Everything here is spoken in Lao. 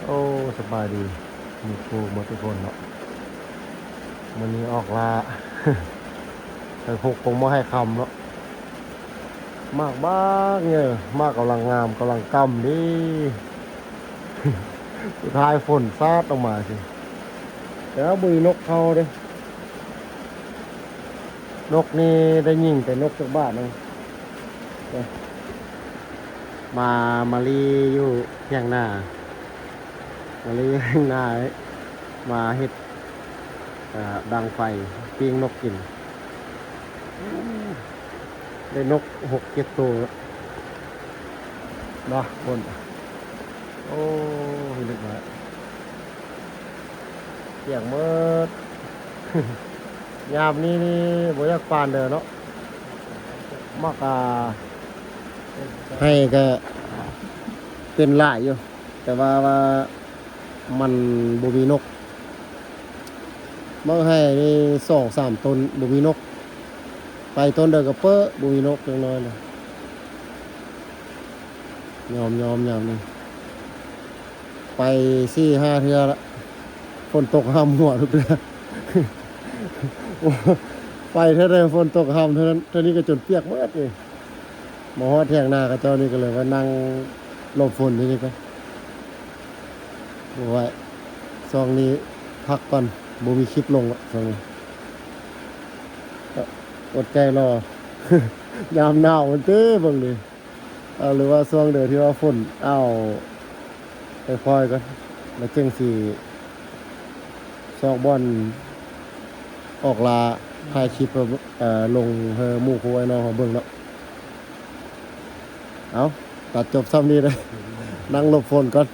ໂອ້ ສະບາຍດີໝູ່ຄູ່ໝົດທຸກຄົນເນາະ. ມື້ນີ້ອອກລ່າ ໄປພົກຄົງບໍ່ໃຫ້ຄຳເນາະ. ໝາກບັກໃຫຍ່ ໝາກກຳລັງງາມ ກຳລັງກຳເດ້. ສຸດທ້າຍຝົນສາດອອກມາຊິ ແຕ່ວ່າບໍ່ມີນົກເຂົ້າເດ້. ນົກນີ້ໄດ້ຍິງແຕ່ນົກຈັກບາດໜຶ່ງ. ມາ ມາລີຢູ່ຖຽງນາ ມາລີຢູ່ຖຽງນາ ມາເຮັດ ເອີ ດັງໄຟ ປີ້ງນົກກິນ. ໂອ້ ໄດ້ນົກຫົກເຈັດໂຕເນາະ. ໂອ້ ເລັກນ້ອຍ ປຽກໝົດ. ຍາມນີ້ນີ້ບໍ່ຢາກປານເດີເນາະ. ໝາກ ອ່າ ໄຮ່ກະເປັນຫຼາຍຢູ່ ແຕ່ວ່າ ວ່າມັນບໍ່ມີນົກ. ໝາກໄຮ່ນີ້ສອງສາມຕົ້ນບໍ່ມີນົກ ໄປຕົ້ນໃດກະເປິ ບໍ່ມີນົກຈັກໜ້ອຍເລີຍ. ຍອມ ຍອມ ຍາມນີ້ ໄປສີ່ຫ້າເທື່ອລະ ຝົນຕົກຫ້ຳຫົວທຸກເທື່ອ. ໄປເທື່ອໃດຝົນຕົກຫ້ຳເທື່ອນັ້ນ ເທື່ອນີ້ກະຈົນປຽກໝົດເລີຍ. ມາຮອດຖຽງນາເຂົາເຈົ້ານີ້ກະເລີຍວ່ານັ່ງຫຼົບຝົນຢູ່ນີ້ກ່ອນ. ໂອ້ຍ ຊ່ວງນີ້ພັກກ່ອນ ບໍ່ມີຄລິບລົງລະຊ່ວງນີ້. ອົດໃຈລໍ ຍາມໜາວມັນເຕ້ເບິ່ງນີ້. ເອົາ ຫຼືວ່າຊ່ວງໃດທີ່ວ່າຝົນ ເອົາ ຄ່ອຍໆກ່ອນ ແລ້ວຈຶ່ງຊິຊອກບ່ອນອອກລ່າ ຖ່າຍຄລິບ ເອີ ລົງໃຫ້ໝູ່ຄູ່ອ້າຍນ້ອງເຮົາເບິ່ງເນາະ. ເອົາ ຕັດຈົບຊ່ຳນີ້ເດີ ນັ່ງຫຼົບຝົນກ່ອນ.